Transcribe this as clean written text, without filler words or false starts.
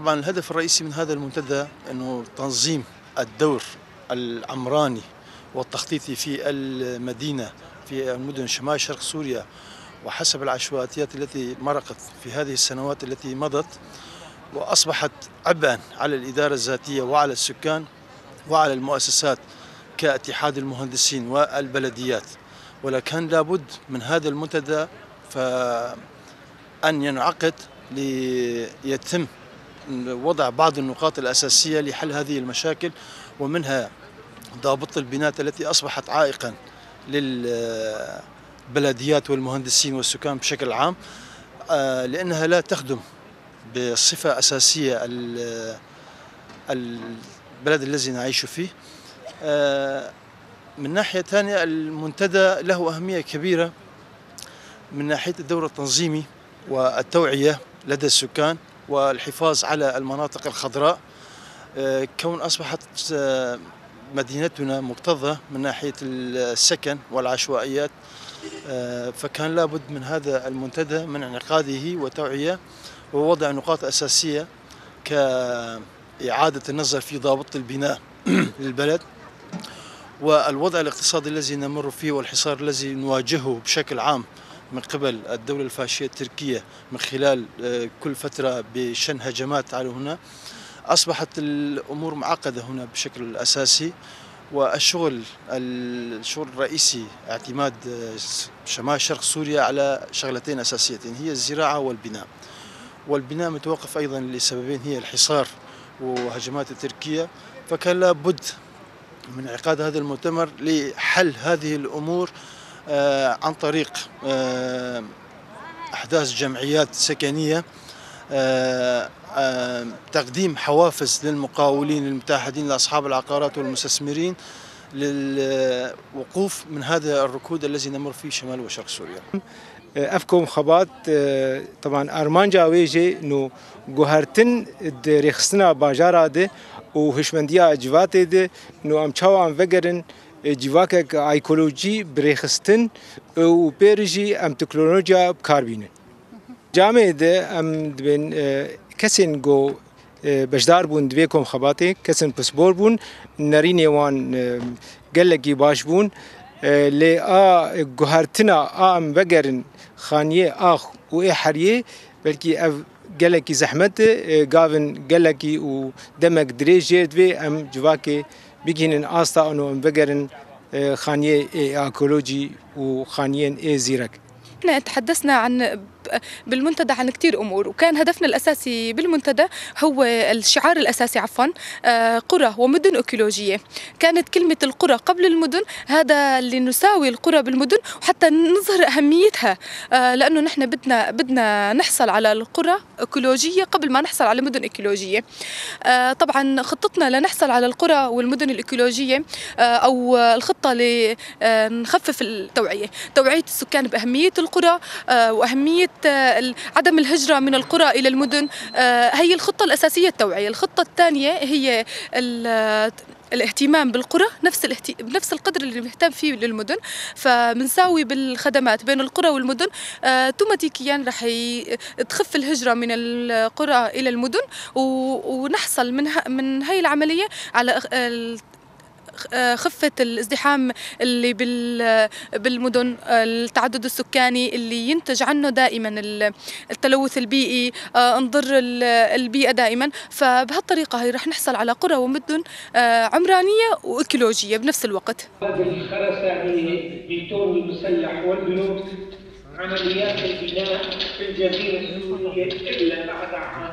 طبعا الهدف الرئيسي من هذا المنتدى أنه تنظيم الدور العمراني والتخطيطي في المدينة في مدن شمال شرق سوريا، وحسب العشوائيات التي مرقت في هذه السنوات التي مضت وأصبحت عبئا على الإدارة الذاتية وعلى السكان وعلى المؤسسات كاتحاد المهندسين والبلديات، ولكن لابد من هذا المنتدى فأن ينعقد ليتم وضع بعض النقاط الأساسية لحل هذه المشاكل، ومنها ضابط البناء التي أصبحت عائقا للبلديات والمهندسين والسكان بشكل عام، لأنها لا تخدم بصفة أساسية البلد الذي نعيش فيه. من ناحية ثانية المنتدى له أهمية كبيرة من ناحية الدور التنظيمي والتوعية لدى السكان والحفاظ على المناطق الخضراء، كون أصبحت مدينتنا مكتظة من ناحية السكن والعشوائيات، فكان لابد من هذا المنتدى من انعقاده وتوعية ووضع نقاط أساسية كإعادة النظر في ضابط البناء للبلد والوضع الاقتصادي الذي نمر فيه والحصار الذي نواجهه بشكل عام من قبل الدولة الفاشية التركية من خلال كل فترة بشن هجمات على هنا. أصبحت الأمور معقدة هنا بشكل أساسي، والشغل الرئيسي اعتماد شمال شرق سوريا على شغلتين أساسيتين هي الزراعة والبناء، والبناء متوقف أيضا لسببين هي الحصار وهجمات التركية، فكان لابد من انعقاد هذا المؤتمر لحل هذه الأمور عن طريق أحداث جمعيات سكنية، تقديم حوافز للمقاولين المتاحدين لأصحاب العقارات والمستثمرين للوقوف من هذا الركود الذي نمر فيه شمال وشرق سوريا. ئەف komxebat طبعا ئارمانجا وێ ژî نو guhertin di rêxistina bajara de û hişmendiya civatê de نو em çawa em vegerin civakek ekolojî bi rêxistin û pêr jî em teknolojiya bikar bînin. Camê de em dibên kesên ku beşdar bûn di vê komxebatê, kesên pispor bûn, nerînê wan gelekî baş bûn, lê a guhertina a em vegerin xaniyê ax û ê heriyê belkî ev gelekî zehmet e, gavin gelekî û demek dirêj jê divê em civakê bigihînin asta û em vegerin xaniyê ê ekolojî û xaniyên ê zîrek. احنا تحدثنا عن بالمنتدى عن كثير امور، وكان هدفنا الاساسي بالمنتدى هو الشعار الاساسي عفوا قرى ومدن ايكولوجيه. كانت كلمه القرى قبل المدن، هذا اللي نساوي القرى بالمدن وحتى نظهر اهميتها، لانه نحن بدنا نحصل على القرى ايكولوجيه قبل ما نحصل على مدن ايكولوجيه. طبعا خطتنا لنحصل على القرى والمدن الايكولوجيه او الخطه لنخفف التوعيه، توعيه السكان باهميه القرى واهميه عدم الهجرة من القرى إلى المدن. هي الخطة الأساسية التوعية. الخطة الثانية هي الاهتمام بالقرى بنفس القدر اللي بنهتم فيه للمدن، فبنساوي بالخدمات بين القرى والمدن، اوتوماتيكيا رح تخف الهجرة من القرى إلى المدن، ونحصل من هي العملية على خفة الازدحام اللي بالمدن، التعدد السكاني اللي ينتج عنه دائما التلوث البيئي، نضر البيئة دائما. فبهالطريقة هي رح نحصل على قرى ومدن عمرانية وإيكولوجية بنفس الوقت. الخرسانية بيتون المسلح والبنوك عمليات البناء في الجزيرة السورية إلا بعد عام